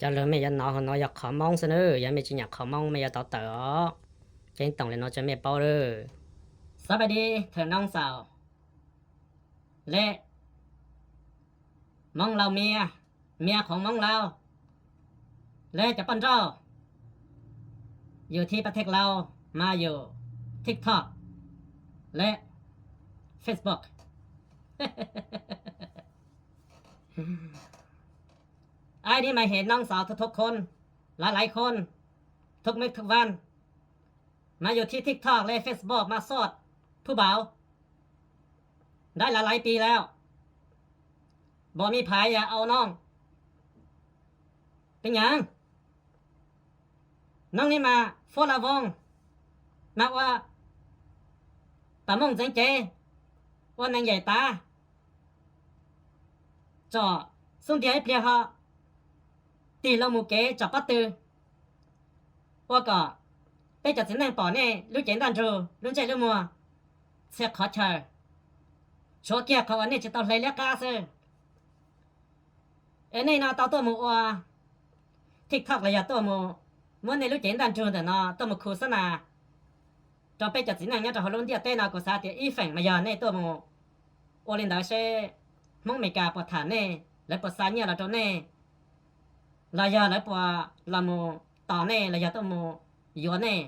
Cov lus mej yuav nov hauv no yog qhov Moob xwb nawb, yog mej tsis nyiam qhov Moob mej yuav tau tawm os. Ceeb toom li no tso mej paub lawm. Xav pais di thawm noo xaus le Moob Lauj Mia, Mia Qhoov Moob Lauj, le cov poj nrauj, yus thib pa thej laus mas yus TikTok le Facebook. Ai ni mas hem noo xaus thuv thuv khon, laiv laiv khon, thuv mej thuv vaj, mas yus thib TikTok le Facebook mas xoj phuj npaum ntaib laiv laiv pis lawm. Npaum mej phais yam au no, pes nyav, noo ni mas fuab la voos, mas ua pas mooj ntxeev cev, ua neeg yaim tav, tsom xub ntiag ib pliag ho tig loo mus kev tsom pob tw, ua kom peb cov txiv neej pom nej lub cev ntaj ntsug lub ntsej lub muag txhia qhov chaw, tshuav kiag qhov uas nej tsis tau hle liab qab xwb. Es nej no tau tuaj mus ua TikTok los yog tuaj mus muab nej lub cev ntaj ntsug ntawm no tuaj mus khu xab nas rau peb cov txiv neej nyob rau hauv lub ntiaj teb no, kuv xav tias ib feem mas yog nej tuaj mus ua li ntawd seb Hmoob Amelikas puas tham nej, lawv puas xa nyiaj los rau nej, los yog lawv puas los mus tos nej los yog tuaj mus yuav nej.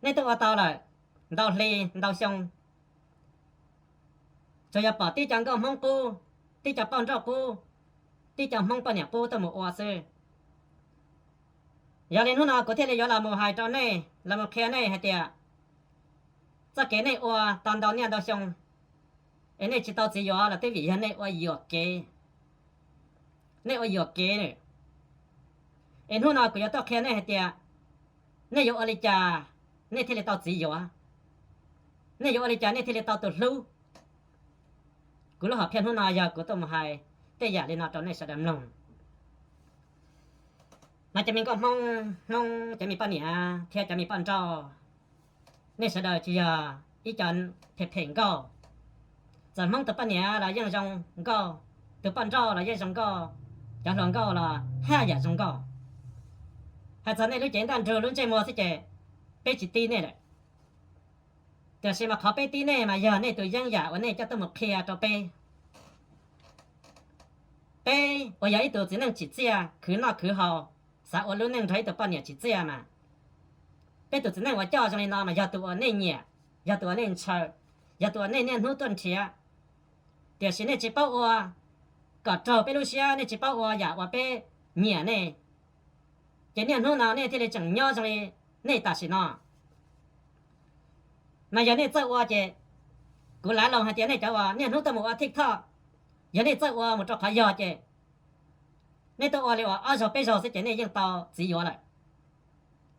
Nej tuaj ua tau lawm ntau hli ntau xyoo, tsuas yog pom tib co nkauj Hmoob qub, tib co poj nrauj qub, tib co Hmoob poj niam qub tuaj mus ua xwb. Yog li hnub no kuv thiaj li yuav los mus hais rau nej, los mus qhia nej hais tias txoj kev nej ua tau ntau niaj ntau xyoo es nej tsis tau txiv yuav los twb vim yog nej ua yuam kev, nej ua yuam kev. Es hnub no kuv yuav tuaj qhia nej hais tias nej yuav ua li cas nej thiaj li tau txiv yuav, nej yuav ua li cas nej thiaj li tau tus hlub. Kuv lub hom phiaj hnub no yog kuv tuaj mus hais tej yam li no rau nej sawv daws mloog. Mas cov me nkauj Hmoob, Hmoob cov me poj niam thiab cov me poj nrauj, nej sawv daws tsis yog ib co phem phem nkauj. Txawm Hmoob tus poj niam los yeej zoo nkauj, tus poj nrauj los yeej zoo nkauj, cov hluas nkauj los haj yam zoo nkauj. Hais txog nej lub cev ntaj ntsug lub ntsej muag xwb ces peb tsis tib nej lawm. Tiam sis mas qhov peb tib nej mas yog nej tus yeeb yam uas nej coj tuaj mus qhia rau peb. Peb uas yog ib tug txiv neej tsim txiaj khwv noj khwv haus, xav ua lub neej nrog ib tug poj niam tsim txiaj mas, peb tus txiv neej uas coj zoo li no mas yog tus uas nej nyiam, yog tus uas nej ntshaw, yog tus uas nej niaj hnub tuaj nrhiav. Tiam sis nej tsis paub ua kom raug peb lub siab, nej tsis paub ua yam uas peb nyiam nej, ces niaj hnub no nej thiaj li tseem nyob zoo li nej tam sim no. Mas yog nej txawj ua ces kuv lav loo hais tias nej cov uas niaj hnub tuaj mus ua TikTok, yog nej txawj ua mus rau qhov yog ces nej tuaj ua li uas ob zaug peb zaug xwb ces nej yeej tau txiv yuav lawm,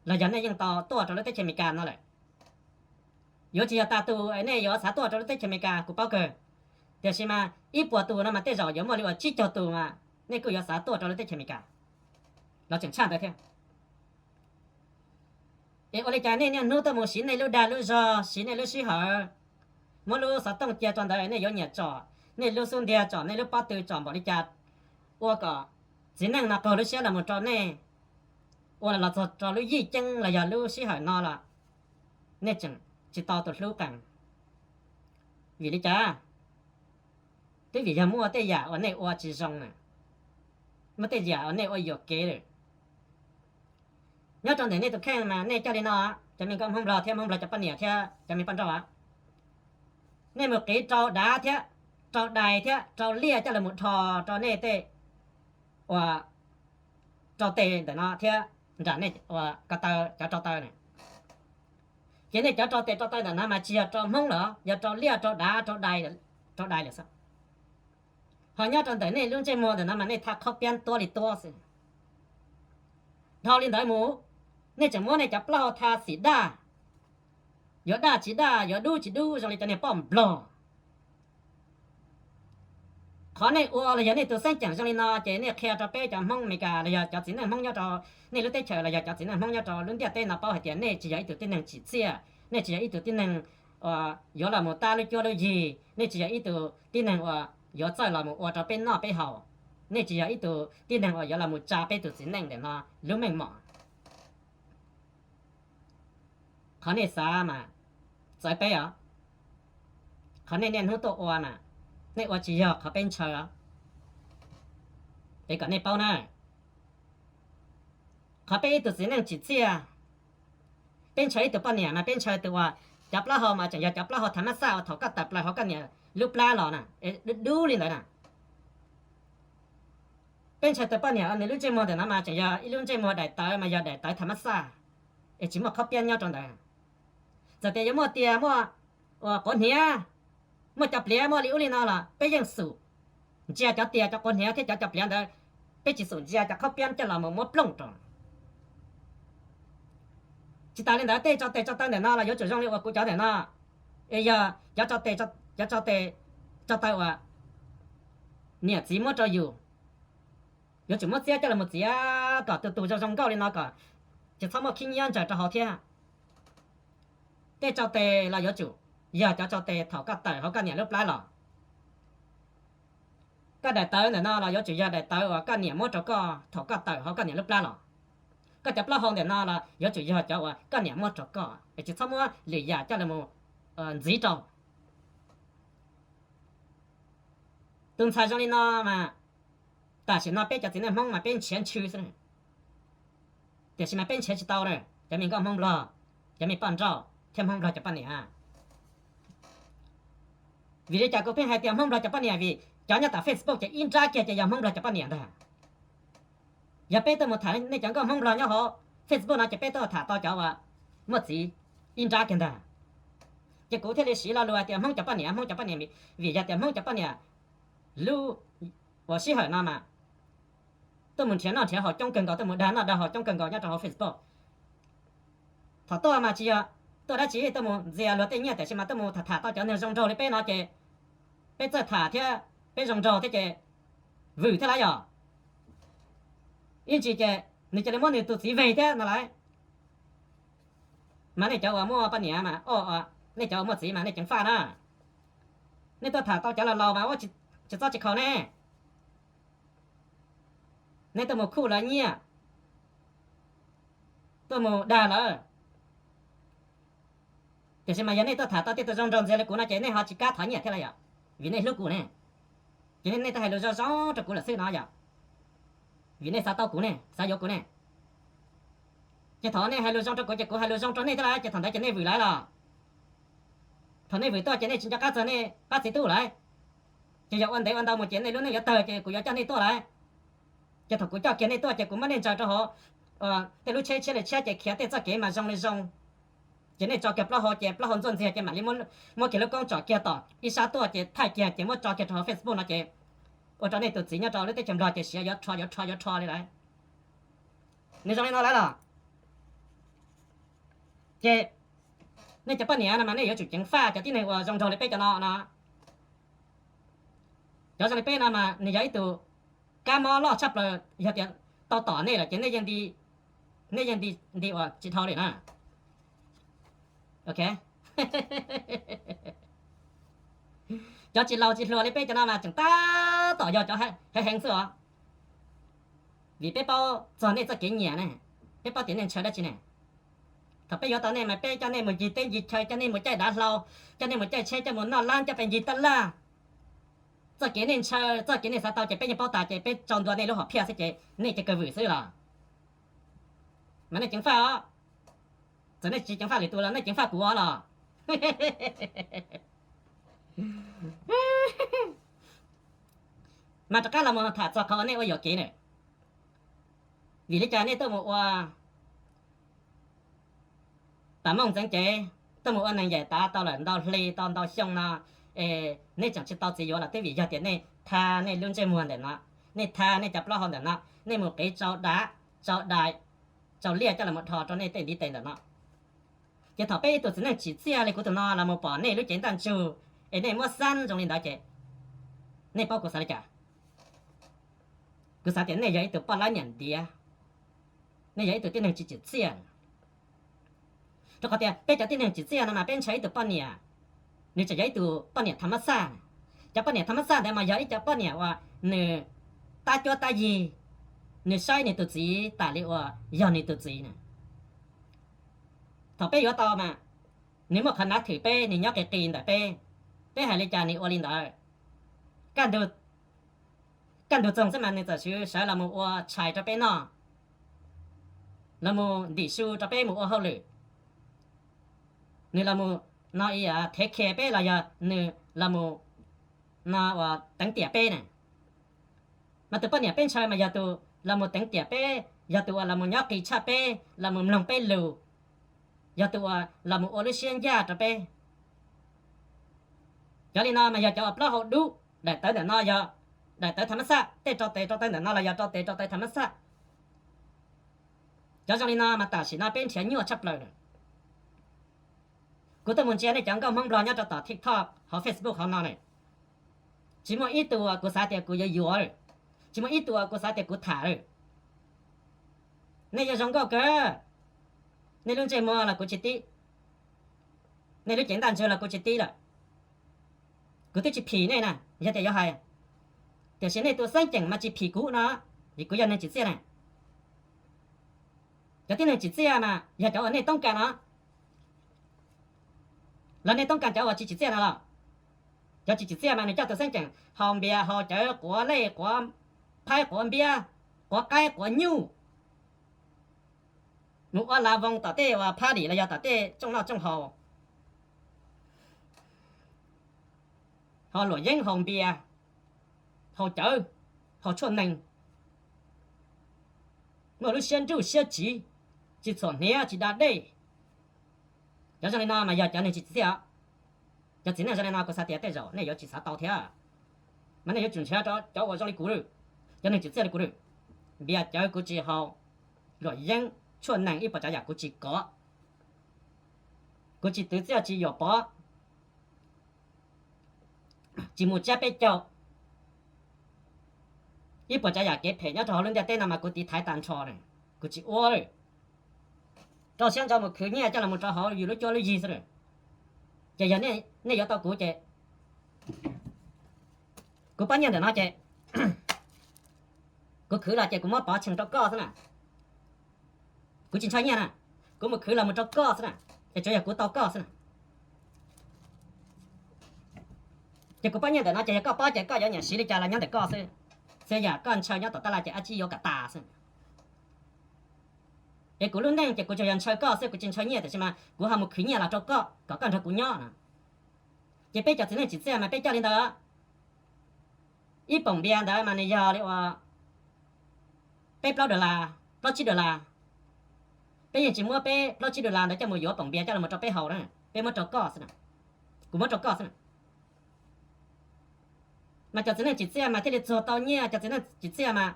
los yog nej yeej tau tuaj rau lub teb chaws Amelikas no lawm. Yuav tsis yog tas tus es nej yuav xav tuaj rau lub teb chaws Amelikas kuv paub kawg, tiam sis mas ib puas tus no mas tej zaum yuav muaj li uas tsib caug tus mas nej kuj yuav xav tuaj rau lub teb chaws Amelikas los tseem tshaj ntawd thiab. Es ua li cas nej niaj hnub tuaj mus siv nej lub dag lub zog, siv nej lub sij hawm, muab lub xov tooj cia rau ntawd, nej yuav nyiam tsom nej lub xub ntiag, tsom nej lub pob tw, tsom npaum li cas, ua kom txiv neej no qaug lub siab los mus rau nej, ua los txog rau lub yij ceeb los yog lub sij hawm no los nej tseem tsis tau tus hlub qees. Vim li cas? Twb vim yog muaj tej yam uas nej ua tsis zoo na, muaj tej yam uas nej ua yuam kev lawm. Nyob rau ntawm nej tus kheej mas nej coj li no, cov me nkauj Hmoob Nplog thiab Hmoob Nplog cov poj niam thiab cov me poj nrauj, nej mus qiv rau dav thiab rau dais thiab rau liaj coj los mus dhos rau nej tej uas rau tes ntawm no thiab nram nej ua ko taw, cov rau taw na. Ces nej cov rau tes rau taw ntawm no mas tsis yog rau Hmoob lawm, yog rau liaj rau dav rau dais lawm xwb. Ho nyob rau ntawm nej lub ntsej muag ntawm no mas nej tha qhaub piab tuab li tuab xwb. Dhau li ntawd mus, nej tseem muab nej cov plaub hau tha xim daj, yuav daj tsis daj, yuav dub tsis dub zoo li cov niag poj nplog. Qhov nej ua los yog nej tus xeeb ceem zoo li no ces nej qhia rau peb cov Hmoob Amelikas los yog cov txiv neej Hmoob nyob rau nej lub teb chaws los yog cov txiv neej Hmoob nyob rau lub ntiaj teb no paub hais tias nej tsis yog ib tug tib neeg tsim txiaj, nej tsis yog ib tug tib neeg uas yuav los mus tab lub cuab lub yig, nej tsis yog ib tug tib neeg uas yuav txawj los mus ua rau peb noj peb haus. Nej tsis yog ib tug tib neeg uas yuav los mus tsa peb tus txiv neej ntawm no lub meej mom. Qhov nej xav mas txawv peb os. Qhov nej niaj hnub tuaj ua mas nej ua tsis yog qhov peb ntshaw os. Es kom nej paub na, qhov peb ib tug txiv neej tsim txiaj, peb ntshaw ib tug poj niam mas peb ntshaw tus uas cov plaub hau mas tseem yog cov plaub hau thav mab xaj uas thaum koj tawm plaws hauv koj niam lub plab los na, dub dub li ntawd na. Peb ntshaw tus poj niam uas nws lub ntsej muag ntawm no mas tseem yog ib lub ntsej muag daim tawv mas yog daim tawv thav mab xaj, es tsis muaj qhob piab nyob rau ntawd. Txawm tias yuav muaj tias muaj uas quav hniav, muaj cov pliav muaj li ub li no los peb yeej xum ntsia cov tias cov quav hniav thiab cov cov pliav ntawd, peb tsis xum ntsia cov qhob piab coj los mus muab plooj rau. Tsis tas li ntawd tej tso tes tso taw ntawm no los yuav tsum zoo li uas kuv cov ntawm no, es yog cov tso tes, cov tso tes tso taw uas niam txiv muab rau yus, yuav tsum muab txiab coj los mus txiav kom tus tus zoo zoo nkauj li no kom tsis txhob muaj khib nyiab ntsaws rau hauv thiab. Tej tso tes los yuav tsum yog cov tso tes thaum koj tawm hauv koj niam lub plab los. Koj daim tawv ntawm no los yuav tsum yog daim tawv uas koj niam muab rau koj thaum koj tawm hauv koj niam lub plab los. Koj cov plaub hau ntawm no los yuav tsum yog cov uas koj niam muab rau koj, es tsis txhob muab lwm yam coj los mus ntxiv rau. Tus ntxhais zoo li no mas tam sim no peb cov txiv neej Hmoob mas peb nrhiav ntshw xwb, tiam sis mas peb nrhiav tsis tau na, cov me nkauj Hmoob Nplog, cov me poj nrauj thiab Hmoob Nplog cov poj niam. Vim li cas kuv pheej hais tias Hmoob Nplog cov poj niam? Vim cov nyob tom Facebook ces ib nrab kiag ces yog Hmoob Nplog cov poj niam ntag. Yog peb tuaj mus tham nej cov nkauj Hmoob Nplog nyob hauv Facebook no ces peb tuaj tham tau cov uas muaj txiv ib nrab kiag ntag. Ces kuv thiaj li siv lo lus hais tias Hmoob cov poj niam, Hmoob cov poj niam, vim yog tias Hmoob cov poj niam lub uas sij hawm no mas tuaj mus nrhiav noj nrhiav haus coob kawg nkaus, tuaj mus dag noj dag haus coob kawg nkaus nyob rau hauv Facebook. Thaum tuaj mas tsis yog tuaj dab tsi, tuaj mus ntxias luag tej nyiaj, tiam sis mas tuaj mus tham tham tau cov neeg zoo nraug li peb no ces peb txawj tham thiab peb zoo nraug thiab ces vwm thiab lauj yom. Ib ntsis ces nws cia li muab nws tus txiv veg thiab no lauj. Mas nej cov uas muaj poj niam mas, nej cov uas muaj txiv mas nej ceev faj na. Nej tuaj tham tau cov laus laus mas tsis txob tsis khaus ne. Nej tuaj mus khuj lawv nyiaj, tuaj mus dag lawv. Tiam sis mas yog nej tuaj tham tau tej tus zoo nraug ntxiag li kuv no ces nej ho tsis kam thov nyiaj thiab lauj yom, vim nej hlub kuv ne. Ces nej tuaj hais lus zoo zoo rau kuv lawm xwb no yom, vim nej xav tau kuv ne, xav yuav kuv ne. Ces thaum nej hais lus zoo rau kuv ces kuv hais lus zoo rau nej thiab lauj, ces thaum ntawd ces nej vwm lawv los. Thaum nej vwm tuaj ces nej tsis nco qab txog nej pab txiv tub lawm. Ces yog ua ntev ua ntau mus ces nej lub neej yuav tawg ces kuv yuav coj nej tuaj lawm. Ces thaum kuv coj kiag nej tuaj ces kuv muab nej ntsaws rau hauv tej lub tsheb tshiab li tshiab ces khiav tej txoj kev mas zoo li zoo. Ces nej tso kiag plaub hau ces plaub hau ntxuaj ntxiag ces mam li muab kiag lub koob tsom kiag tom ib sab tuaj ces thaij kiag ces muab tso kiag rau hauv Facebook no ces ua rau nej tus txiv nyob rau lub teb chaws Nplog ces siav yuav rho yuav rho yuav rho li lawm. Nws zoo li no lawm los? Ces nej cov poj niam no mas nej yuav tsum ceev faj cov tib neeg uas zoo nraug li peb cov no no. Cov zoo li peb no mas nws yog ib tug kab mob loj tshaj plaws, yog tias tau tom nej lawm ces nej yeej nti uas tsis dhau li na. Cov tsis laus tsis hluas li peb cov no mas tseem tab tom yog cov heev heev xwb os. Vim peb paub txog nej txoj kev nyiam ne, peb paub tias nej ntshaw dab tsi ne. Thaum peb yuav tau nej mas peb coj nej mus ncig teb ncig chaw, coj nej mus caij dav hlau, coj nej mus caij tsheb, coj mus noj lab, coj peb ncig taj laj. Txoj kev nej ntshaw, txoj kev nej xav tau ces peb yeej paub tas ces peb tso ntua nej lub hom phiaj xwb ces nej cia li vwm xwb los. Mas nej ceev faj os. Txawm nej tsis ceev faj lwm tus los nej ceev faj kuv os los. Mas rov qab los mus tham txog qhov uas nej ua yuam kev na. Vim li cas nej tuaj mus ua tas mooj ntxeev cev, tuaj mus ua neeg yaim tav tau lawm ntau hli tau ntau xyoo no, es nej tseem tsis tau txiv yuav los twb vim yog tias nej tha nej lub ntsej muag ntawm no, nej tha nej cov plaub hau ntawm no, nej mus qiv tsau dav, tsau dais, tsau liaj coj los dhos rau nej tej ntiv tes ntawm no. Ces thaum peb ib tug txiv neej tsim txiaj li kuv tus no los mus pom nej lub cev ntaj ntsug, es nej muab xab zoo li ntawd ces nej paub kuv xav li cas? Kuv xav tias nej yog ib tug poj laib niam ntiav, nej yog ib tug tib neeg tsis tsim txiaj. Rau qhov tias peb cov tib neeg tsim txiaj no mas peb ntshaw ib tug poj niam, nws tseem yog ib tug poj niam thav mab xaj. Cov poj niam thav mab xaj ntawd mas yog ib cov poj niam uas nws tab cuab tab yig, nws saib nws tus txiv tas li uas yog nws tus txiv na. Thaum peb yuav tau mas nws muaj qhov nav thwm peb, nws nyob qis qis ntawm peb, peb hais li cas nws ua li ntawd. Kaj ntug txoog xwb mas nws txawm sawv los mus ua tshais rau peb noj, los mus ntim su rau peb mus ua hauj lwm, nws los mus no i thev khe peb los yog nws los mus no ua teev tiam peb na. Mas tus poj niam peb ntshaw mas yog tus los mus teev tiam peb, yog tus uas los mus nyob qis tshaj peb, los mus mloog peb lus, yog tus uas los mus ua lub siab ncaj rau peb. Cov li no mas yog cov uas plaub hau dub, daim tawv ntawm no yog daim tawv tham mas xaj, tej rau tes rau taw ntawm no los yog rau tes rau taw tham mas xaj. Cov zoo li no mas tam sim no peb nrhiav nyuaj tshaj plaws lawm. Kuv tuaj mus ntsia nej cov nkauj Hmoob Nplog nyob rau tom TikTok hauv Facebook hauv no ne, tsis muaj ib tug uas kuv xav tias kuv yuav yuav, tsis muaj ib tug uas kuv xav tias kuv tham lawm. Nej yog zoo nkauj kawg, nej lub ntsej muag los kuv tsis tib, nej lub cev ntaj ntswg los kuv tsis tib lawm. Kuv twb tsis phim nej na, yog tias yuav hais, tiam sis nej tus xeeb ceem mas tsis phim kuv no, vim kuv yog neeg tsim txiaj na. Cov tib neeg tsim txiaj mas yog cov uas nej toob kas no, los nej toob kas cov uas tsis tsim txiaj no los? Cov tsis tsim txiaj mas nws coj tus xeeb ceem haus npias haus cawv, quav lej quav phaib quav npiab, quav qaib quav nyuj, mus ua lav voos tom tej uas party los yog tom tej tsooj noj tsooj haus, haus luam yeeb haus npias, haus cawv, haus tshuaj nees, muaj lub siab nruj siab tsiv, tsis txhuam hniav tsis da dej. Cov zoo li no mas yog cov neeg tsis tsim txiaj. Cov txiv neej zoo li no kuv xav tias tej zaum nej yuav tsis xav tau thiab, mas nej yuav tsum nrhiav rau cov uas zoo li kuv, cov neeg tsim txiaj li kuv. Npias cawv kuv tsis haus, luam yeeb tshuaj nees ib puas tsav yam kuv tsis kov, kuv tsis twv txiaj tsis yuam pov, tsis mus tsiab peb caug. Ib puas tsav yam kev phem nyob rau hauv lub ntiaj teb no mas kuv tiv thaiv tag nrho, kuv tsis ua. Rau siab ntso mus khwv nyiaj coj los rau hauv yus lub cuab lub yig xwb. Ces yog nej yuav tau kuv ces kuv pob nyiaj ntawm no ces kuv khwv los ces kuv muab pov tsheej rau koj xwb na. Kuv tsis ntshaw nyiaj na, kuv mus khwv los mus rau koj xwb na, ces tsuas yog kuv tau koj xwb na. Ces kuv pob nyiaj ntawm no ces yog koj pob ces koj yuav nyiam siv li cas los nyob ntawm koj xwb. Txhia yam koj ntshaw nyob tom tab laj ces ab tsib yuav kom tas xwb. Es kuv lub neej ces kuv tsuas yog ntshaw koj xwb, kuv tsis ntshaw nyiaj, tiam sis mas kuv ho mus khwv nyiaj los rau koj kom koj nrog kuv nyob no. Ces peb cov txiv neej tsim txiaj mas peb coj li ntawd, ib poom npias ntawd mas nws yog li uas peb plaub dollar, plaub tsib dollar. Peb yeej tsis muab peb plaub tsib dollar ntawd coj mus yuav poom npias coj los rau peb haus na, peb muab rau koj xwb na, kuv muab rau koj xwb na. Mas cov txiv neej tsim txiaj mas thiaj li txuag tau nyiaj, cov txiv neej tsim txiaj mas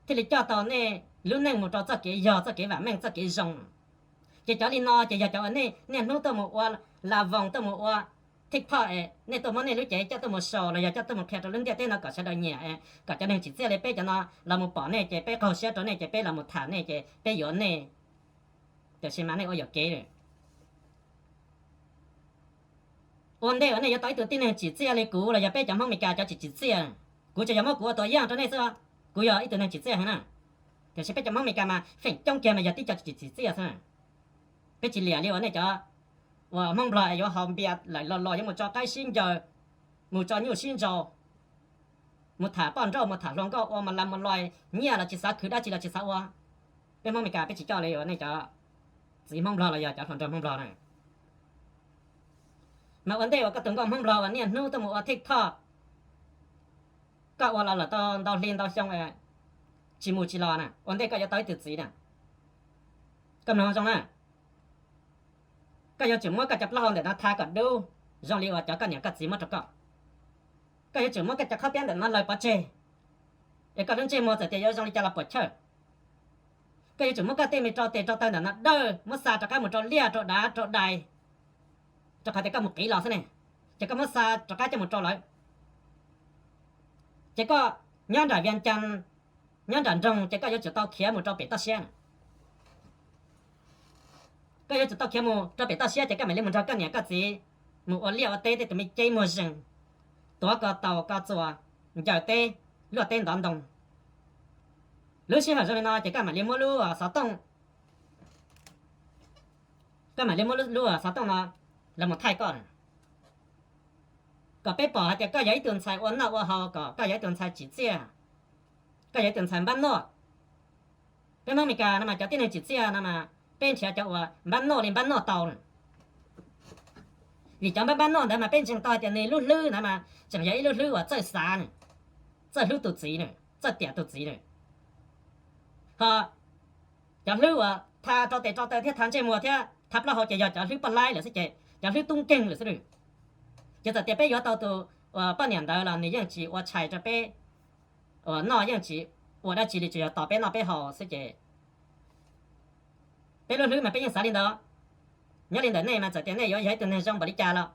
thiaj li coj tau nej lub neej mus rau txoj kev yog, txoj kev vam meej, txoj kev zoo. Ces cov li no ces yog cov uas nej niaj hnub tuaj mus ua la voos, tuaj mus ua TikTok es nej tuaj muab nej lub cev coj tuaj mus sau los yog coj tuaj mus qhia rau lub ntiaj teb no kom sawv daws nyiam, kom cov neeg tsim txiaj li peb cov no los mus pom nej ces peb qaug siab rau nej ces peb los mus tham nej ces peb yuav nej. Tiam sis mas nej ua yuam kev. Ua ntej uas nej yuav tau ib tug tib neeg tsim txiaj li kuv los yog peb cov Hmoob Meskas cov tsis tsim txiaj, kuv tsuas yog muab kuv ua tua yaj rau nej xwb. Kuv yog ib tug neeg tsim txiaj heev na, tiam sis peb cov Hmoob Meskas mas feem coob kiag mas yog tib co tsis tsim txiaj xwb. Peb tsis liam li uas nej cov uas Hmoob Nplog es yuav haus npias lawm los los yuav mus tso qaib sib ncaws, mus tso nyuj sib ntsaus, mus tham poj nrauj, mus tham hluas nkauj ua mas la mus loi, nyiaj los tsis xav khwv, dab tsi los tsis xav ua. Peb Hmoob Meskas peb tsis coj li uas nej cov txiv Hmoob Nplog los yog cov hluas nraug Hmoob Nplog na. Mas ua ntej uas koj tus nkauj Hmoob Nplog uas niaj hnub tuaj mus ua TikTok, koj ua los lawm tau ntau hli ntau xyoo tsis mus tsis los na, ua ntej koj yuav tau ib tug txiv na, koj mloog zoo na, koj yuav tsum muab koj cov plaub hau ntawm no tha kom dub zoo li uas cov koj niam koj txiv muab rau koj. Koj yuav tsum muab koj cov qhob piab ntawm no laws pov tseg, es koj lub ntsej muag txawm tias yuav zoo li cas los puam chawj. Koj yuav tsum muab koj tej me rau tes rau taw ntawm no dawj muab xa rov qab mus rau liaj rau dav rau dais, rau qhov tias koj mus qiv los xwb ne, ces koj muab xa rov qab coj mus rau lawv. Ces koj nyob nram Vias Cas, nyob nram nroog ces koj yuav tsum tau khiav mus rau pem toj siab na. Koj yuav tsum tau khiav mus rau pem toj siab ces koj mam li mus nrog koj niam koj txiv mus ua liaj ua teb tej tus me ceb muag zeeg, tuav ko taus ko txuas, ncaws teb, luaj teb ntov ntoo. Lub sij hawm zoo li no ces koj mam li muab lub xov tooj, koj mam li muab lub xov tooj no los mus thaij koj, kom peb pom hais tias koj yog ib tug ntxhais ua noj ua haus, kom koj yog ib tug ntxhais tsim txiaj, koj yog ib tug ntxhais npab noj. Peb Hmoob Mes Kas no mas cov tib neeg tsim txiaj no mas peb nrhiav cov uas npab noj li npab noj tau na. Vim cov npab npab noj ntawd mas peb ntseeg tau hais tias nws lub hlwb ntawd mas tseem yog ib lub hlwb uas txawj xav, txawj hlub tus txiv, txawj tiam tus txiv na. Ho cov hlwb uas tha rau tes rau taw thiab tha ntsej muag thiab tha plaub hau ces yog cov hlwb poj laib lawm xwb ces cov hlwb tub nkeeg lawm xwb. Ces txawm tias peb yuav tau tus uas poj niam ntawd los nws yeej tsis ua tshais rau peb uas noj, yeej tsis ua dab tsi li, tsuas yog tos peb noj peb haus xwb ces peb lub hlwb mas peb yeej xav li ntawd. Nyob li ntawm nej mas txawm tias nej yuav yog ib tug neeg zoo npaum li cas los,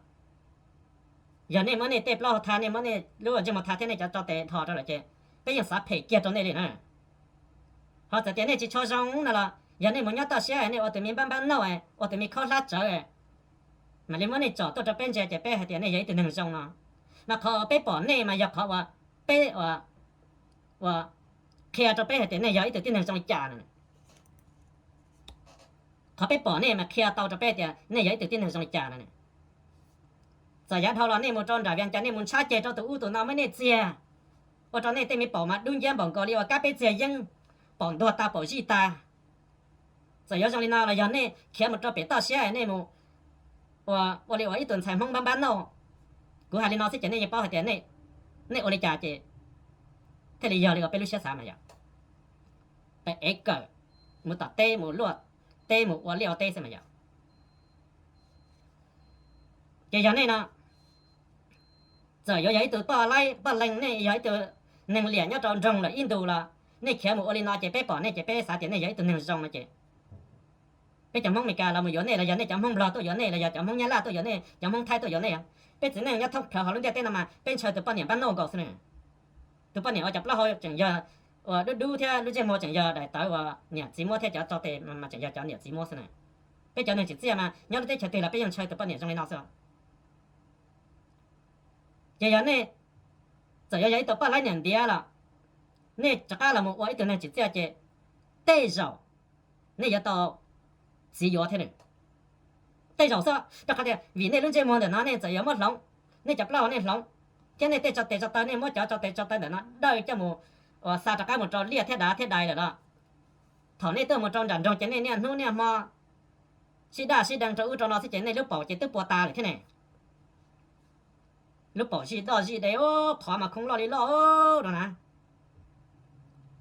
yog nej muab nej tej plaub hau tha, nej muab nej lub ntsej muag tha thiab nej cov rau tes dhos rau lawm ces peb yeej xav phem kiag rau nej li na. Ho txawm tias nej tsis tshua zoo no los yog nej mus nyob toj siab, nej ua tus me npab npab noj, ua tus me khaub hlab tsawv, mam li muab nej tsom tuaj rau peb ntsia ces peb hais tias nej yog ib tug neeg zoo no. Mas qhov peb pom nej mas yog qhov uas peb uas qhia rau peb hais tias nej yog ib tug tib neeg zoo li cas no. Qhov peb pom nej mas qhia tau rau peb tias nej yog ib tug tib neeg zoo li cas no. Txawm yav dhau los nej mus rau nram Vias Cas nej mus ntshab ceg rau tus ub tus no muab nej txiag, ua rau nej tej me paum mas dub nciab npaum nkaus li uas kab peb txiag yeeb, paum ntuag tas paum zij tas. Txawm yuav zoo li no los yog nej khiav mus rau pem toj siab nej mus ua, ua li uas ib tug ntxhais Hmoob npab npab noj. Kuv hais li no xwb ces nej yeej paub hais tias nej ua li cas ces thiaj li yog li uas peb lub siab xav mas yog peb ev kawm mus tom teb mus luaj teb mus ua liaj ua teb xwb mas yog. Ces yog nej no, txawm yuav yog ib tug poj laib poj leeg, nej yog ib tug neeg liam nyob rau nroog lawm ib ntus los nej khiav mus ua li no ces peb pom nej ces peb xav tias nej yog ib tug neeg zoo no ces peb cov Hmoob Mes Kas los mus yuav nej los yog nej cov Hmoob Nplog tuaj yuav nej los yog cov Hmoob Nyab Laj tuaj yuav nej, cov Hmoob Thaib tuaj yuav nej, peb txiv neej nyob thoob plaws hauv lub ntiaj teb no mas peb ntshaw tus poj niam npab noj nkaus xwb na. Tus poj niam uas cov plaub hau tseem yog uas dub dub thiab lub ntsej muag tseem yog daim tawv uas niam txiv muab thiab cov rau tes mas tseem yog cov niam txiv muab xwb na. Peb cov neeg tsim txiaj mas nyob lub teb chaws twg los peb yeej ntshaw tus poj niam zoo li no xwb. Ces yog nej txawm yuav yog ib tug poj laib niam ntiav los nej rov qab los mus ua ib tug neeg tsim txiaj ces tej zaum nej yuav tau txiv yuav thiab. Tej zaum xwb, rau qhov tias vim nej lub ntsej muag ntawm no nej txawm yuav muab hloov, nej cov plaub hau nej hloov, thiab nej tej tso tes tso taw nej muab cov tso tes tso taw ntawm no dawj coj mus uas xa rov qab mus rau liaj thiab dav thiab dais lawm los thaum nej tuaj mus rau nram nroog ces nej niaj hnub niaj hmo sib daj sib dee rau ub rau no xwb ces nej lub paum ces twb puas tas lawm thiab ne. Lub paum zij doj zij de, qhov mas khoob loj li loj no na,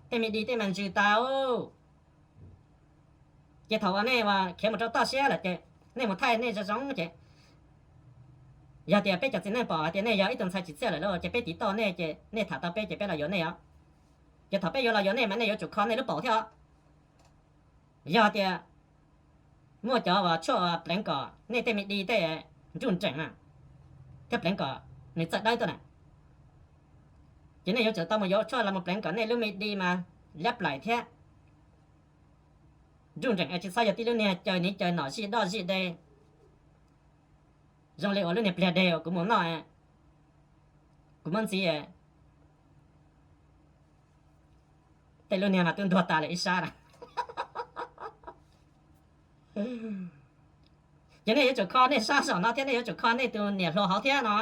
tej me di tej mas ntsws tas. Ces thaum uas nej khiav mus rau toj siab lawm ces nej mus thaij nej zoo zoo ces yog tias peb cov txiv neej pom hais tias nej yog ib tug ntxhais tsim txiaj lawm lauj ces peb tiv tauj nej ces nej tham tau peb ces peb los yuav nej os. Ces thaum peb yuav los yuav nej mas nej yuav tsum kho nej lub paum thiab os. Yog tias muaj cov uas tshuaj pleev kom nej tej me di tej nruj nreem na, thiab pleev kom nws txawj dawb tuaj na, ces nej yuav tsum tau mus yuav tshuaj los mus pleev kom nej lub me di mas liab plaim thiab nruj nreem es tsis txhob yog tib lub niag caws niv caws nom zij doj zij de zoo li uas lub niag pliag deg uas kuv mus noj, kuv muab ntxiv tej lub niag mas twb ntuag tas lawm ib sab na. Ces nej yuav tsum kho nej sab saum no thiab nej yuav tsum kho nej tus niam hluas hauv thiab no.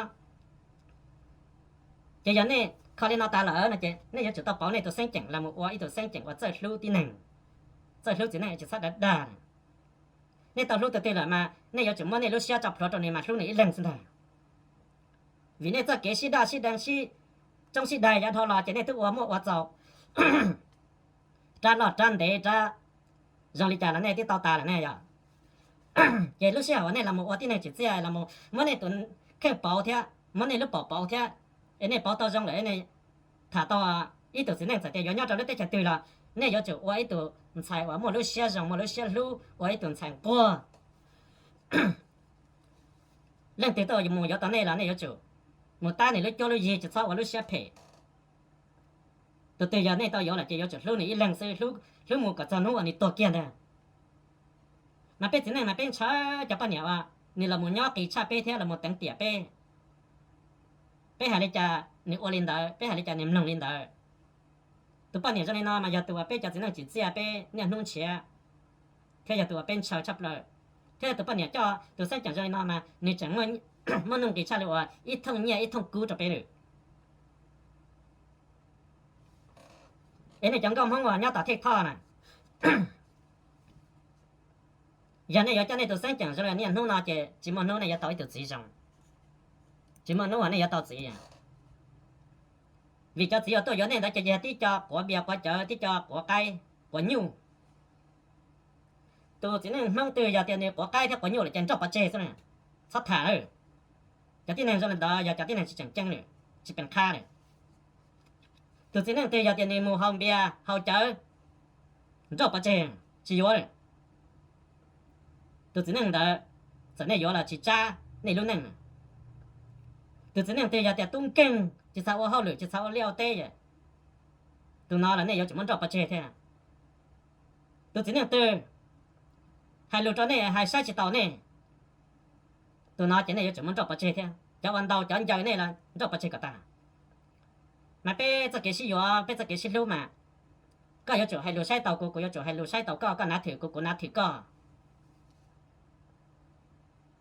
Ces yog nej kho li no tas lawm no ces nej yuav tsum tau pauv nej tus xeeb ceem los mus ua ib tug xeeb ceem uas txawj hlub tib neeg, txawj hlub txiv neej tsis txhob dag dag. Nej tau hlub tus twg lawm mas nej yuav tsum muab nej lub siab tso plhuav rau nws mas hlub nws ib leeg xwb ntag. Vim nej txoj kev sib daj sib dee sib tsoob sib daig yav dhau los ces nej twb ua muaj ua txaus rab loj rab ntev rab zoo li cas los nej twb tau tas lawm ne yog. Ces lub sij hawm uas nej los mus ua tib neeg tsim txiaj los mus muab nej tus kheej pauv thiab muab nej lub paum pauv thiab, es nej pauv tau zoo lawm, nej tham tau ib tug txiv neej txawm tias yuav nyob rau lub teb chaws twg los nej yuav tsum ua ib tug ntxhais uas muaj lub siab zoo muaj lub siab hlub, ua ib tug ntxhais nquag. Leej twg tuaj mus yuav tau nej los nej yuav tsum mus tab nws lub cuab lub yig, tsis txhob ua lub siab phem. Tus twg yog nej tau yuav lawm ces yuav tsum hlub nws ib leeg xwb, hlub mus kom txog hnub uas nws tuag kiag ntag. Mas peb txiv neej mas peb ntshaw cov poj niam uas nws los mus nyob qis tshaj peb thiab los mus teev tiam peb. Peb hais li cas nws ua li ntawd, peb hais li cas nws mloog li ntawd. Tus poj niam zoo li no mas yog tus uas peb cov txiv neej tsim txiaj peb niaj hnub nrhiav, thiab yog tus uas peb ntshaw tshaj plaws. Thiab tus poj niam coj tus xeeb ceem zoo li no mas nws tseem muaj nuj nqis tshaj li uas ib thooj nyiaj ib thooj kub rau peb lawm. Es nej cov nkauj Hmoob uas nyob tom thej thoj na, yog nej yuav coj nej tus xeeb ceem zoo li niaj hnub no ces tsis muaj hnub nej yuav tau ib tug txiv zoo, tsis muaj hnub uas nej yuav tau txiv. Vim cov txiv uas tuaj yuav nej ntawd ces yog tib co quav npias quav cawv, tib co quav qaib quav nyuj. Tus txiv neej Hmoob twg yog tias nws quav qaib thiab quav nyuj lawm ces nrauj pov tseg xwb, txhob tham lawm. Cov tib neeg zoo li ntawd yog cov tib neeg tsis tseem ceeb lawm, tsis peem qhab lawm. Tus txiv neej twg yog tias nws mus haus npias haus cawv, nrauj pov tseg, tsis yuav lawm. Tus txiv neej ntawd, txawm nej yuav los tsis tsab nej lub neej. Tus txiv neej twg yog tias tub nkeeg tsis xav ua hauj lwm tsis xav ua liaj ua teb, tus no los nej yuav tsum muab nrauj pov tseg thiab. Tus txiv neej twg hais lus rau nej hais saib tsis taus nej, tus no ces nej yuav tsum muab nrauj pov tseg thiab. Cov uas ntaus cov ncaws nej los nrauj pov tseg kom tag. Mas peb txoj kev sib yuav peb txoj kev sib hlub mas, koj yuav tsum hais lus saib taus kuv, kuv yuav tsum hais lus saib taus koj, koj nav thwm kuv, kuv nav thwm koj.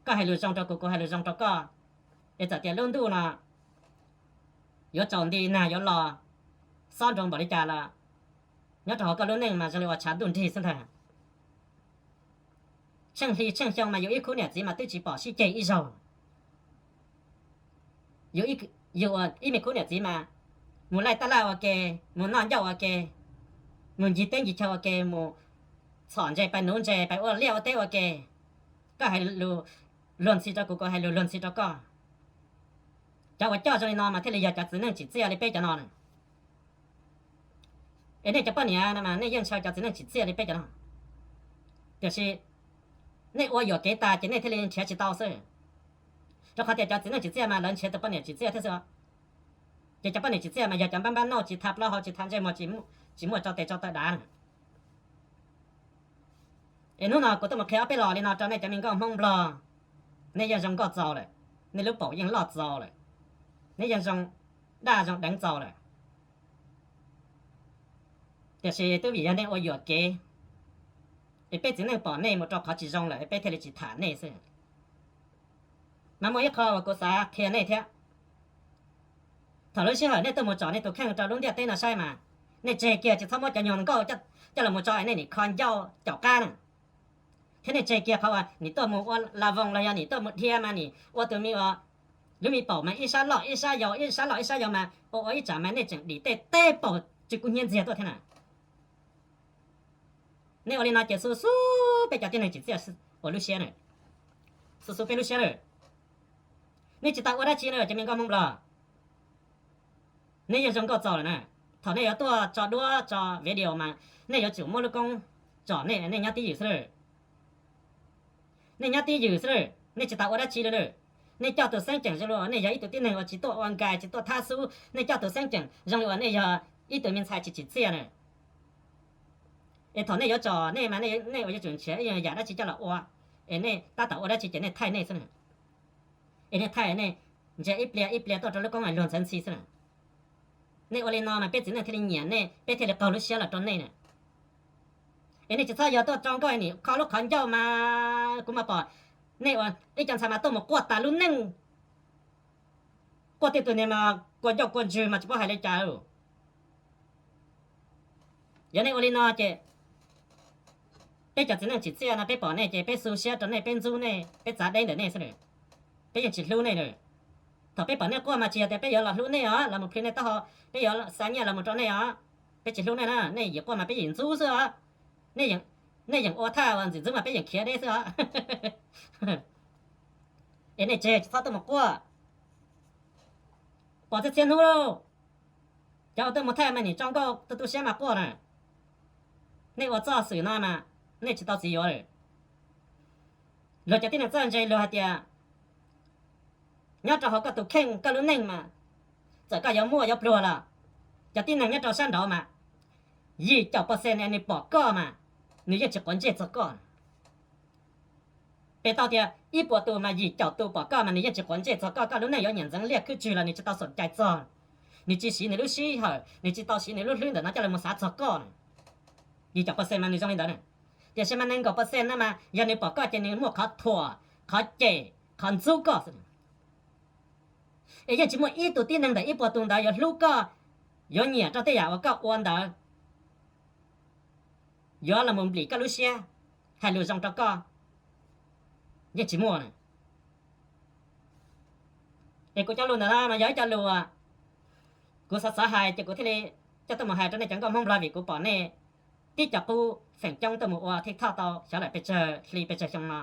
Koj hais lus zoo rau kuv, kuv hais lus zoo rau koj. Es txawm tias lub ntuj no yuav tsaus nti nag yuav los, xob nroo npaum li cas los, nyob rau hauv koj lub neej mas zoo li ua tshav ntuj nrig xwb ntag. Tsheej hli tsheej xyoo mas yus ib khub niam txiv mas twb tsis pom sib ceg ib zaug. Yus ib me khub niam txiv mas mus laij taj laj ua ke, mus noj ncauj ua ke, mus ncig teb ncig chaw ua ke, mus txhom ntses pais nuv ntses pais ua liaj ua teb ua ke. Koj hais lus luag ntxhi rau kuv, kuv hais lus luag ntxhi rau koj. Cov uas coj zoo li no mas thiaj li yog cov txiv neej tsim txiaj li peb cov no na. Es nej cov poj niam no mas nej yeej ntshaw cov txiv neej tsim txiaj li peb cov no. Tiam sis nej ua yuam kev tas ces nej thiaj li nrhiav tsis tau xwb. Rau qhov tias cov txiv neej tsim txiaj mas lawv nrhiav tus poj niam tsim txiaj thiab xwb. Ces cov poj niam tsim txiaj mas yog cov npab npab nauj tsis tha plaub hau tsis tha ntsej muag, tsis muaj tso tes tso taw dav na. Es hnub no kuv tuaj mus qhia ob peb los li no rau nej cov me nkauj Hmoob Nplog. Nej yeej zoo nkauj txaus lawm, nej lub paum yeej loj txaus lawm, nej yeej zoo daj zoo deev txaus lawm. Tiam sis twb vim yog nej ua yuam kev, es peb txiv neej pom nej mus rau qhov tsis zoo lawm es peb thiaj li tsis tham nej xwb. Mas muaj ib qho uas kuv xav qhia nej thiab. Thaum lub sij hawm nej tuaj mus tsom nej tus kheej rau lub ntiaj teb no saib mas, nej tseg kiag tsis txhob muab cov nyuag nkauj coj los mus tso es nej nim kho ncauj caum qab na. Thiab nej tseg kiag qhov uas nim tuaj mus ua la voos los yog nim tuaj mus dhia mas nim ua tus me ua, lub me paum mas ib sab loj ib sab yau, ib sab loj ib sab yau mas ua ua ib tsam mas nej tseem dim tej teb paum tsis kub hnyiab ntxiag tuaj thiab na. Nej ua li no ces xu xu peb cov tib neeg tsim txiaj uas lub siab na, xu xu peb lub siab lawm. Nej tsis tau ua dab tsi lawm cov me nkauj Hmoob Nplog. Nej yeej zoo nkauj txaus lawm na. Thaum nej yuav tuaj tso duab tso video mas nej yuav tsum muab lub koob tsom nej, nej nyob tib ywm xwb lawm. Nej nyob tib ywm xwb lawm, nej tsis tau ua dab tsi li lawm. Nej coj tus xeeb ceem zoo li uas nej yog ib tug tib neeg uas tsis tuaj ua nkais tsis tuaj thab xub, nej coj tus xeeb ceem zoo li uas nej yog ib tug me ntxhais tsis tsim txiaj na. Es thaum nej yuav tsom nej mas nej ua yuav tsum nrhiav ib yam dab tsi coj los ua, es nej tab tom ua dab tsi ces nej thaij nej xwb na. Es nej thaij nej ntsia ib pliag ib pliag tuaj rau lub koob luag ntxhi ntxhi xwb na. Nej ua li no mas peb txiv neej thiaj li nyiam nej, peb thiaj li qaug lub siab los rau nej na. Es nej tsis txhob yog tuaj tso nkauj nim kho lub qhov ncauj mas kuv mas pom nej ua ib co ntxhais mas tuaj mus quaj tas lub neej. Quaj tej tug niag mas kua ncauj kua ntswg mas tsis paub hais li cas. Yog nej ua li no ces peb cov txiv neej tsim txiaj no peb pom nej ces peb xu siab rau nej, peb ntxub nej, peb txav deb ntawm nej xwb lawm. Peb yeej tsis hlub nej lawm. Thaum peb pom nej quaj mas tsis yog tias peb yuav los hlub nej os, los mus plhis nej taub hau, peb yuav xa nyiaj los mus rau nej os. Peb tsis hlub nej na, nej yim quaj mas peb yim ntxub xwb os. Nej yeem ua thaj uas ntxim ntxub mas peb yeem khiav deb xwb os. Es nej tseg tsis txhob tuaj mus quaj. Pom txhia txhia hnub lauj, cov uas tuaj mus thaij mas nim tso nkauj tu tu siab mas quaj na. Nej ua txoj xwm no mas nej tsis tau txiv yuav lawm. Luag cov tib neeg txawj ntse luag hais tias nyob rau hauv koj tus kheej koj lub neej mas, txawm koj yuav muaj yuav pluag los, cov tib neeg nyob rau sab nraud mas yim caum percent nws pom koj mas nws yeej tsis quav ntsej txog koj. Peb tau tias ib puas tus mas yim caum tus pom koj mas nws yeej tsis quav ntsej txog koj, koj lub neej yuav nyiam ntxeev liaj khwb tswg los nws tsis tau xom cai txog. Nws tsis siv nws lub sij hawm, nws tsis tau siv nws lub hlwb ntawm no coj los mus xav txog koj na. Yim caum percent mas nws zoo li ntawd na. Tiam sis mas nees nkaum percent no mas yog nws pom koj ces nws muaj qhov thuam, qhov cem, qhov ntxub koj xwb. Es yeej tsis muaj ib tug tib neeg ntawm ib puas tus ntawd yuav hlub koj, yuav nyiam rau tej yam uas koj ua ntawd, yuav los mus nplim koj lub siab, hais lus zoo rau koj, yeej tsis muaj na. Es kuv cov lus ntawm no mas yog ib co lus uas kuv xav xav hais ces kuv thiaj li coj tuaj mus hais rau nej cov nkauj Hmoob Nplog, vim kuv pom nej tib co qub feem coob tuaj mus ua TikTok tau xyov lawm pes tsawg hli pes tsawg xyoo no.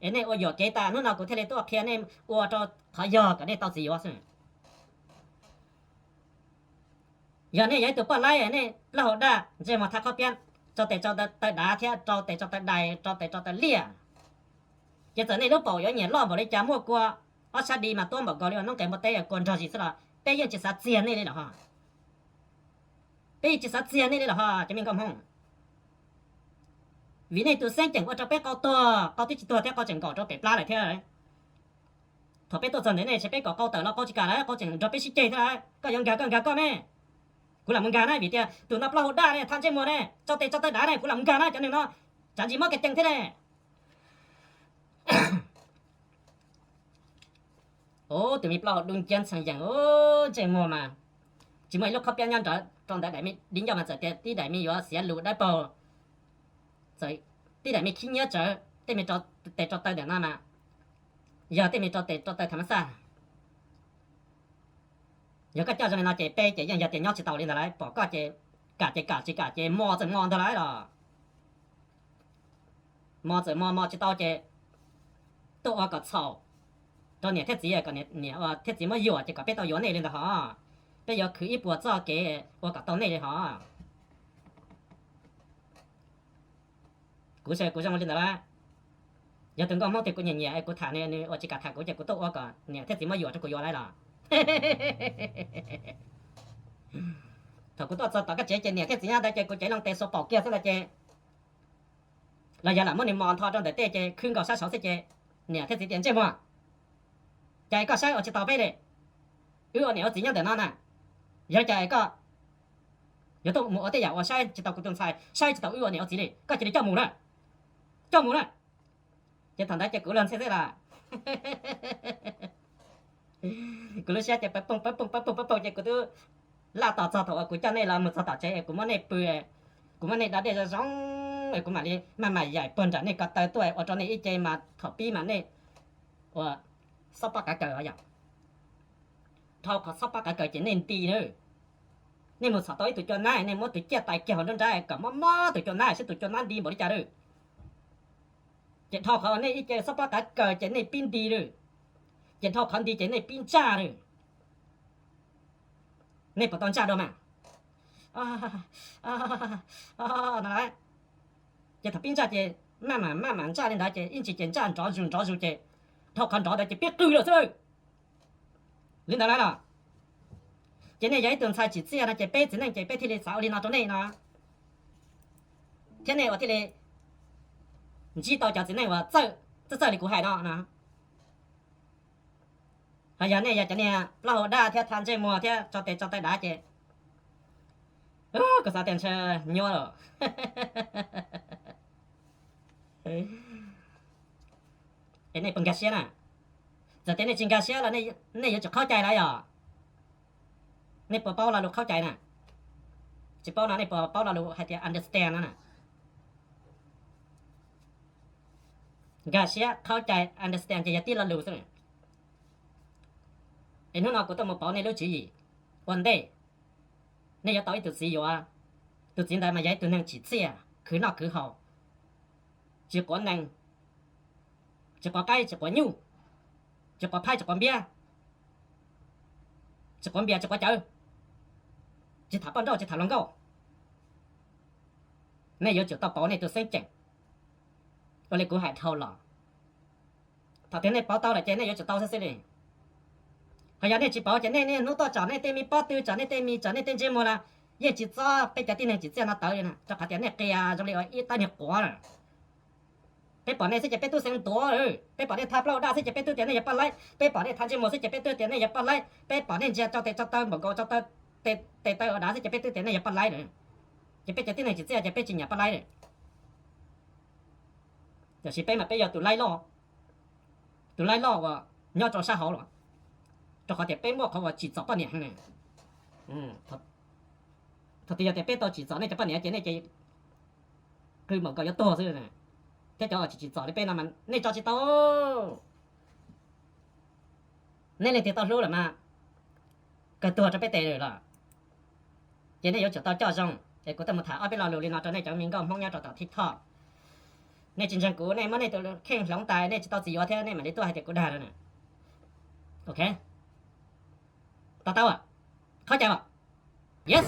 Es nej ua yuam kev tas, hnub no kuv thiaj li tuaj qhia nej ua rau qhov yog kom nej tau txiv yuav xwb. Yog nej yog ib tug poj laib, nej plaub hau daj, ntsej muag thaj qhob piab, rau tes rau taw dav thiab rau tes rau taw dais, rau tes rau taw liaj, ces txawm nej lub paum yuav nyiam loj npaum li cas, muaj kua ob sab di mas tuab npaum nkaus li ua noob qes npua teb kua nrog zis xwb los peb yeej tsis xav txiag nej li lawm ho. Peb yeej tsis xav txiag nej li lawm ho cov me nkauj Hmoob. Vim nej tus xeeb ceem ua rau peb qau tuag, qau twb tsis tuag thiab, qau tseem nkaum rau pem plab lawm thiab. Thaum peb tuaj txog ntawm nej ces peb kom qau tawm los qau tsis kam lawm, qau tseem nrog peb sib ceg thiab lawm. Koj yuav nkag koj nkag koj me, kuv lam mus nkag na, vim tias tus no plaub hau daj ne, thaj ntsej muag ne, tso tes tso taw dav ne, kuv lam mus nkag na, cov neeg no tsav ntsis mob ka cees thiab ne. Ub, tus me plaub hau dub nciab ntxhee yees, ub, ntsej muag mas tsis muaj ib lub qhob piab nyob nrad, rau ntawd daim me dib ncauj mas txawm tias tib daim me yuav xiav lus dawb paug, txawm tib daim me khib nyiab tsawv, tej me rau tes rau taw ntawm no mas yog tej me rau tes rau taw tham mas xaj. Yog koj coj zoo li no ces peb ces yeej yog tias nyob tsis tau li ntag lauj. Pom koj ces kam ces kam, tsis kam ces mos txawm mos ntag lauj los. Mos txawm mos, mos tsis tau ces tuaj ua kom txhaum rau niam thiab txiv, kom niam thiab txiv muab yuam ces kom peb tau yuav nej li ntawd hos. Peb yuav khwv ib puas txoj kev ua kom tau nej li hos. Kuv xav kuv zoo li ntawd lauj. Yog tus nkauj Hmoob twg kuv nyiam nyiam es kuv tham nws, nws uas tsis kam tham kuv ces kuv tuaj ua kom niam thiab txiv muab yuam rau kuv yuav lauj los. Thaum kuv tuaj txog tom koj tsev ces niam thiab txiv nyob ntawd ces kuv cev loo tes xuas paum kiag xwb ntag ces, los yog lam muab nws mos ntho rau ntawm tej ces khwb nkaus sab saud xwb ces niam thiab txiv tias ntsej muag, cas koj saib ua tsis tau peb li, wb ua niam ua txiv nyob ntawm no na, yog cas koj yuav tuaj mus ua tej yam uas saib tsis tau kuv tus ntxhais, saib tsis tau wb ua niam ua txiv li, koj cia li coj mus na, coj mus na. Ces thaum ntawd ces kuv luag ntxhi xwb las. Kuv lub siab ces pawv poog pawv poog pawv poog pawv poog ces kuv twb laj tos txog thaum uas kuv coj nej los mus txog tom tsev es kuv muab nej pw, kuv muab nej da dej zoo zoo es kuv mam li maj mam yaim puag nram nej ko taw tuaj ua rau nej ib ce mas thaum pib mas nej ua xob pob qav kaws os yom. Dhau qhov xob pob qav kaws ces nej nti na. Nej mus txhom tau ib tug cua nab, nej muab tus ciaj tais kiag hauv nruab nrab kom mob mob tus cua nab seb tus cua nab nti npaum li cas lawm. Ces dhau qhov nej ib ce xob pob qav kaws ces nej pib nti lawm. Ces dhau qhov nti ces nej pib ntsaj lawm. Nej puas tau ntsaj dua mas? No lauj. Ces thaum pib ntsaj ces maj mam maj mam ntsaj li ntawd ces ib ntsis ces ntsaj nrov zus nrov zus ces dhau qhov nrov ntawd ces pib qw lawm xwb lawm. Li ntawd lauj los. Ces nej yog ib tug ntxhais tsim txiaj no ces peb txiv neej ces peb thiaj li xav ua li no rau nej no, thiab nej ua thiaj li ntsib tau cov txiv neej uas txawj txawj li kuv hais no no. Ho yog nej yog cov niag plaub hau daj thiab thaj ntsej muag thiab tso tes tso taw dav ces kuv xav tias ntshe nyuaj lawm. Es nej puas nkag siab na? Txawm tias nej tsis nkag siab los nej yuav tsum qhaub cai lawm yom. Nej puas paub lo lus qhaub cai na? Tsis paub no nej puas paub lo lus hais tias understand no na? Nkag siab, qhaub cai, understand ces yog tib lo lus xwb. Es hnub no kuv tuaj mus pauv nej lub tswv yim ua ntej. Nej yuav tau ib tug txiv yuav, tus txiv ntawd mas yog ib tug neeg tsim txiaj, khwv noj khwv haus, tsis quav nees, tsis quav qaib tsis quav nyuj, tsis quav phaib tsis quav npiab, tsis quav npias tsis quav cawv, tsis tham poj nrauj tsis tham hluas nkauj. Nej yuav tsum tau pauv nej tus xeeb ceem ua li kuv hais dhau los. Thaum twg nej pauv tau lawm ces nej yuav tsum tau xwb xwb li. Ho yog nej tsis pauv ces nej niaj hnub tuaj tsom nej tej me pob tw, tsom nej tej me, tsom nej tej ntsej muag los yeej tsis txob peb cov tib neeg tsim txiaj no tawv li na, rau qhov tias nej qias zoo li ua ib tab niag quav lawm. Peb pom nej xwb ces peb twb xeev tuav, peb pom nej tha plaub daj xwb ces peb twb tias nej yog poj laib, peb pom nej tha ntsej muag xwb ces peb twb tias nej yog poj laib, peb pom nej ntsia tsau tes tsau taw npaum nkaus tsau taw, tes taw ua dav xwb ces peb twb tias nej yog poj laib lawm. Ces peb cov tib neeg tsim txiaj ces peb tsis nyiam poj laib lawm. Tiam sis peb mas peb yog tus laib loj, tus laib loj uas nyob rau sab hauv los, rau qhov tias peb muaj qhov uas tsim txom poj niam heev. Thaum twg yog tias peb tau tsim txom nej cov poj niam ces nej ces qw npaum nkaus yuav tuag xwb. Thiab cov uas tsis tsim txom li peb no mas nej tso tsis tau. Nej leej twg tau hlub lawm mas kawg tuag rau peb tes lawm los, ces nej yuav tsum tau coj zoo. Es kuv tuaj mus tham ob peb lo lus li no rau nej cov me nkauj Hmoob nyob rau tom TikTok. Nej tsis ntseeg kuv, nej muab nej tus kheej hloov tas nej tsis tau txiv yuav thiab nej mam li tuaj hais tias kuv dag lawm na. Ok, to taub, qhov cai os. Yes.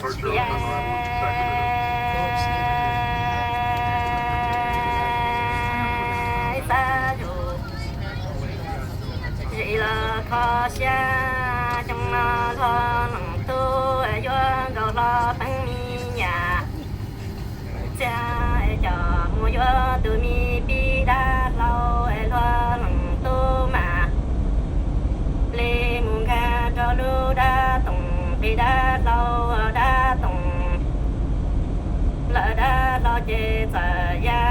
Zis los kho siab xyoo no hlo leej tub yuav nkaus hlo peeb mi niam. Txia coj mus yuav tus me pib dab hlau, hlo leej tub mas li mus nkag rau lub dab toom, pib dab hlau dab toom. Lawm dab hlau ces txawm ya,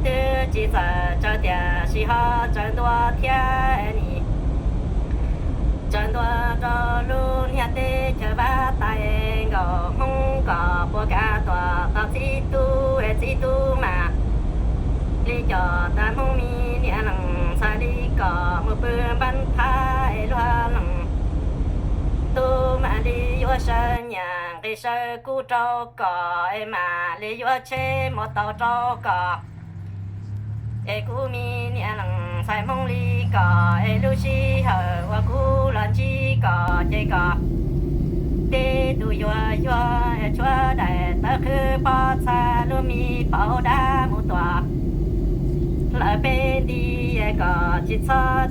twb tsis txawm tsaws tiam sis ho tsaws ntua thiab ni. Tsaws ntua rau lub niag teb chaws Vaj Tais Nkaus Hmoob kom puas kav tuam tau txib tub, txib tub mas li coj tag Hmoob me niam leej ntxhais li kom mus pw npab thab luag leej. Tub mam li yuav saw nyam nqis saw kub rau kom, es mam li yuav tsheb mus tau rau kom. Es kuv me niam leej ntxhais Hmoob li kom, es lub sij hawm uas kuv los ntsib kom ces kom tib tug yuag yuag tshuab daim tawv qhwv pob txha lub me paum dab mus tuam lawm peb nti, kom tsis txhob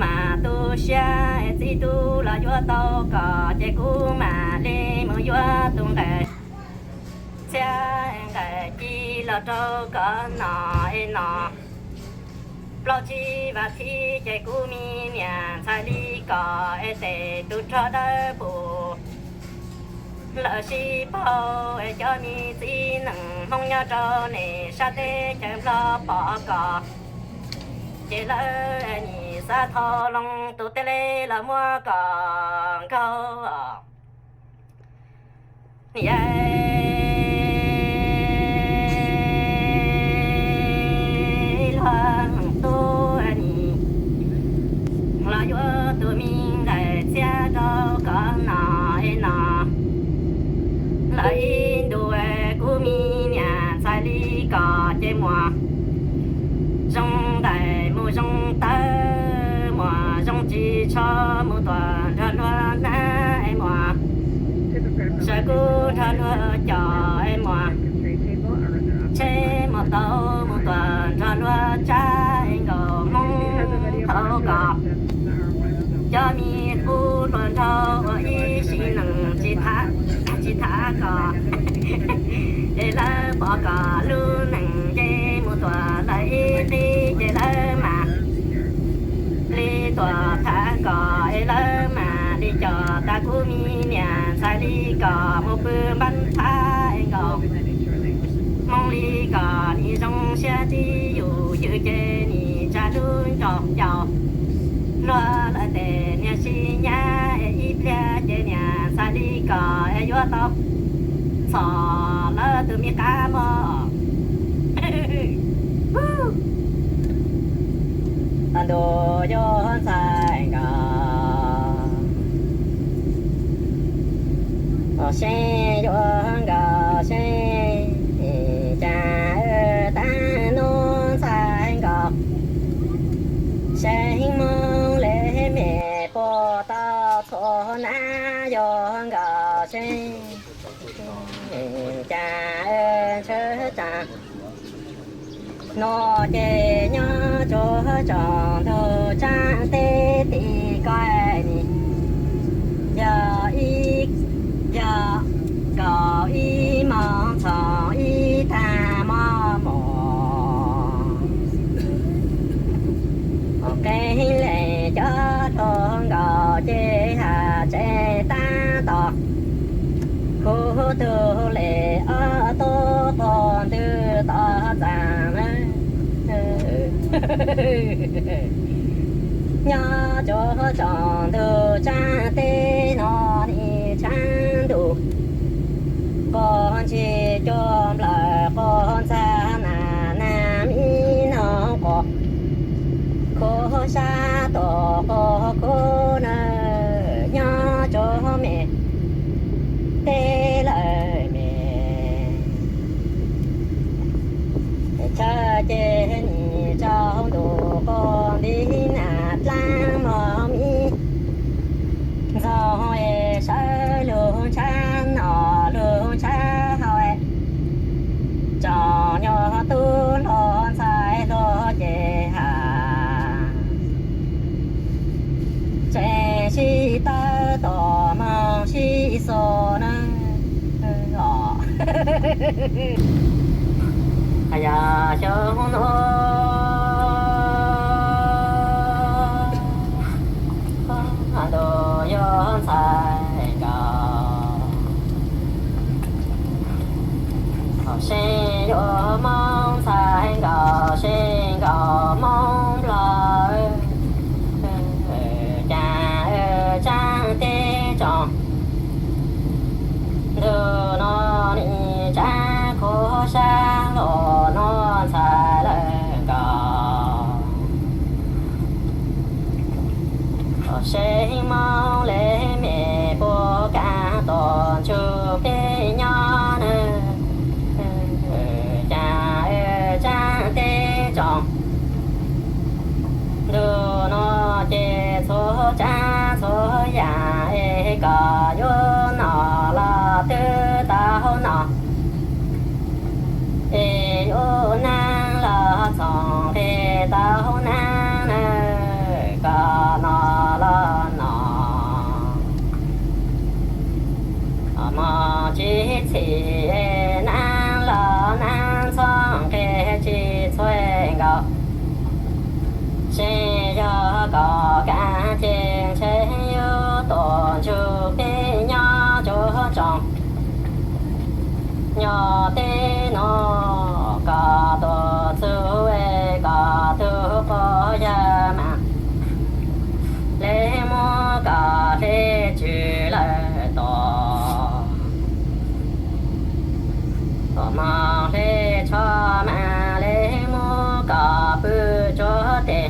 mam tu siab, txib tub los yuav tau kom ces kuv mam li mus yuav tus nqaim txhiab nqaim ci los rau kom nom es nom plaub tsib vas thiv ces kuv me niam ntxhais li kom es tes tus rog dawb pum lawv sib paug es cov me txiv neej Hmoob nyob rau nej sab teb chaws Nplog pom kom ces lawv nim xav thau loo tus teb li los muab kom nkaug. Niam, luag leej tub nim los yuav tus me nqaim txhiab rau kom nom es nom lawm ib ntus, kuv me niam ntxhais li kom ces muam zoo nqaim mus zoo tawv, muam zoo tsis tsho mus tuam nrog luag nab es muam sawv kub nrog luag coj es muam tsheb mus tau mus tuam nrog luag tsab es nkaus Hmoob thaum kom cov me qub hluas nraug ua ib sim neej tsis tham, tsis tham kom es lawv pom kom lub neej nce mus tuam lawm ib qib ces lawv mam li tuam tham kom es lawv mam li coj tag kuv me niam ntxhais li kom mus pw npab thab es nkaus Hmoob li kom nim zoo siab tib yus ywm ces nim tsa lub nraug ncaus luag lawm tes niag sib nyab es ib pliag ces niam ntxhais li kom es yuav tau txhom lawv tus me qab mog. Tag ntuj yuav ntxhais nkaus, seej yuav nkaus seej, cas tag nub ntxhais nkaus seej, Hmoob li me puas tau txhua nab yuav nkaus seej, cas ntshaw tsav no ces nyob tsuag tsaus ntuj tsaab teb tim ko ni, yog ib, yog kaum ib moos txog ib tag mog mog. Tug le ob tug qog ntws tom txaj na. Nyob tsuag tsoom ntug tsaab teb no nim tshaab ntuj, qog ntsis cuag nplawm qog ntxag na, nag mi noog qog khuv sab tom qog khuv na. Nyob tsuag me teb lawm me, chaw ces nim tsaus ntuj qog nti na, dlaab mog mi ntxoog es sawv lug ntshaw noj lug ntshaw haus, tsoom nyuag tub hluas ntxhais hluas ces has tseem sib tawb tom moog sib xus na. Yog xyoo nuav ntuj yuav ntxhais nkaus, seej yuav Moob ntxhais nkaus, seej nkaus Moob Nplog. Cas tsaab teb tsoom ntug no nim tsaab khuv sab hlo no ntxhais lawm nkaus. Seej Moob le me puas kaam tom ntsug peb nyob na. Cas tsaab teb tsoom ntug no ces txhua tsaab txhua yaam es kom yuav noj los twb tau noj, es yuav naab los txhoov nqes tau naab na, kom noj los noj. Mog tsis txhim naab los naab txhoov nqes tsis txhua nkaus. Seej yog kom kaam ces ntshe yuav tuaj ntsug peb nyob tsuag tsoom nyob teb no, kom tuaj txug es kom tug quas yawg mas le muab kom hle tswv lawm tom, mog hle tsho mas le muab kom pw tsuag tes.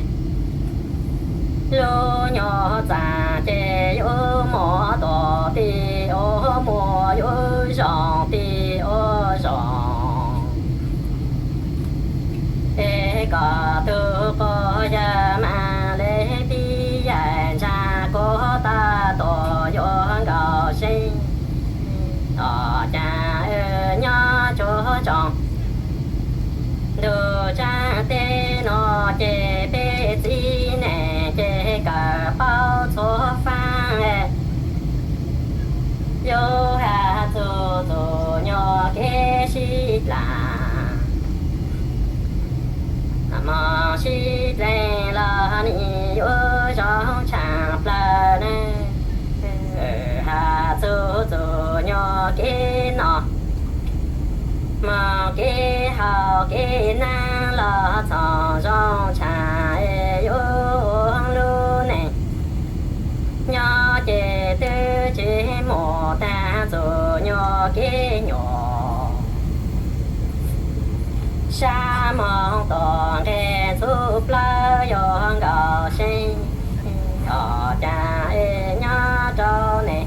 Lub nyuag txaj ces yuav muaj tom ti ua muaj yuav zoo ti ua zoo. Es kom tug quas yawg mas le tib yaig ntsa kuv tab tom yuav nkaus seej. Tom cas nyob tsuag tsoom ntug tsaab teb no ces peb txiv neej ces kawm paub txhua faaj. Yuav has txug txug nyuag kev sib dlaag, moog sib dleeg los nim yuav zoo tshaaj plawg ne. Has txug txug nyuag kev noj, moog kev haus kev naab los txhoov zoo tshaaj yuav ua lub neej. Nyob ces twb tsis mus taag txug nyuag kev nyuam, sab moog tom nqeg txug plawg yuav nkaus seej. Tom cas es nyob rau ne,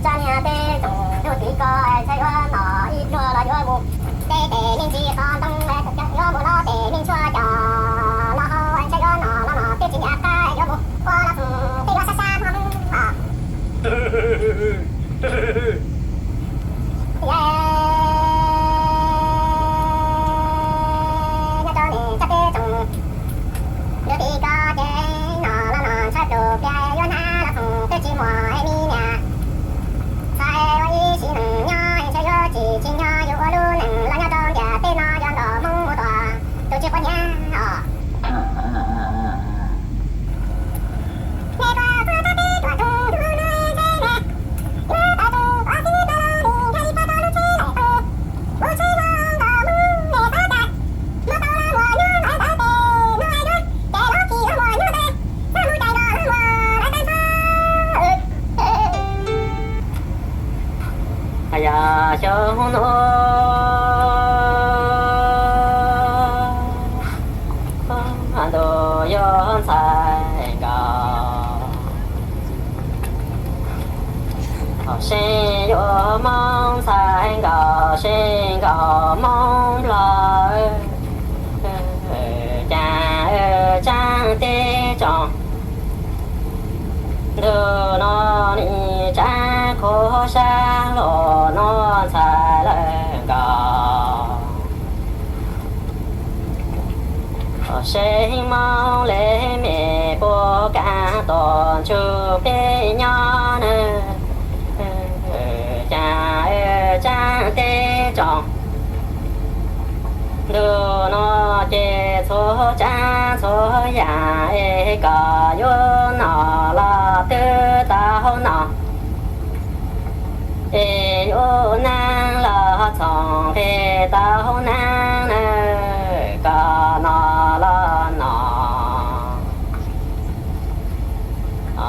tsa niag teb tsoom ntug tim ko, ntshe yuav noj ib pluag los yuav mus. Teb tes me ntsis qhov ntoo, yuav mus los tes me ntsuag coj los haus, ntshe yuav noj los noj twb tsis nyiam qab, yuav mus ua los txog tej yuav sab sab hmo. Nyob rau niag tsoom teb tsoom Yog xyoo no ntuj yuav ntxhais nkaus, seb yuav moob ntxhais nkaus, seb nkaus moob nplog, cas tsaab teb tsoom. Ntuj no nim tsaab khuv sab hlo no ntxhais lawm nkaus. Seb moob le me puab kaam tom ntsug peb nyob na, cas tsaab teb tsoom. Ntuj no ces txhua tsaab txhua yaam es kom yuav nom los twb tau nom, es yuav naab los txhoom nqes tau naab na, kom nom los nom.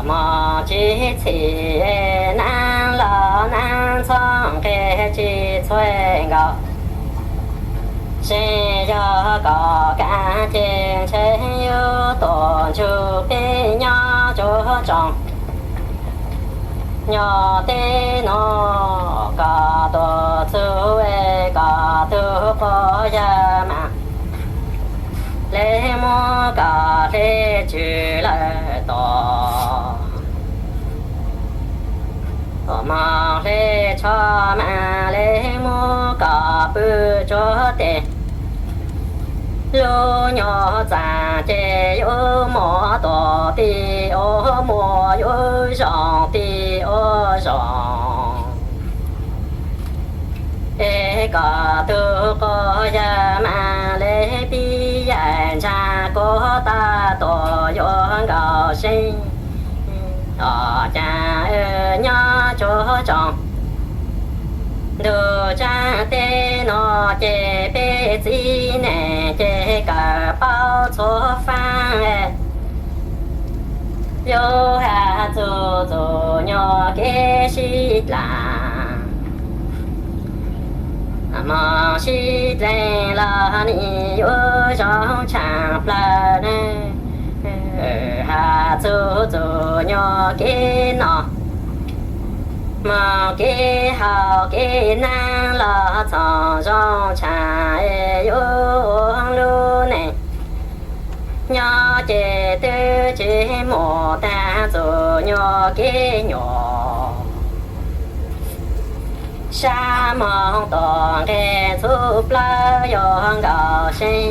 Mog tsis txhim naab los naab txhob nqes tsis txhua nkaus. Seb yog kom kaam ces ntshe yuav tom ntsug peb nyob tsuag tsoom. Nyob teb no kom tuag txug es kom tug quas yawg mas le muab kom hle tswv lawm tod. Mog hle tsho mas le muab kom pw tsuag tes. Lub nyuag txaj ces yuav muaj tuag tib ua muaj, yuav zoo tib ua zoo. Es kom tug quas yawg mas le pib yaim ntsa kuv tag tuam yuav nkaus seb os cas nyob tsuag tsoom. Ntuj tsaab teb no ces peb txiv neej ces kawm paub txhua faaj, yuav has txug txug nyuag kev sib dlaag. Moog sib dleeg los nim yuav zoo tshaaj plawg ne, has txug txug nyuag kev noj, moog kev haus kev naab los txhoom zoo tshaaj yuav ua lub neej. Nyob ces twb tsis mus taag txug nyuag kev nyuam, sab moog tuam nqeg txhua plawg yuav nkaus seb.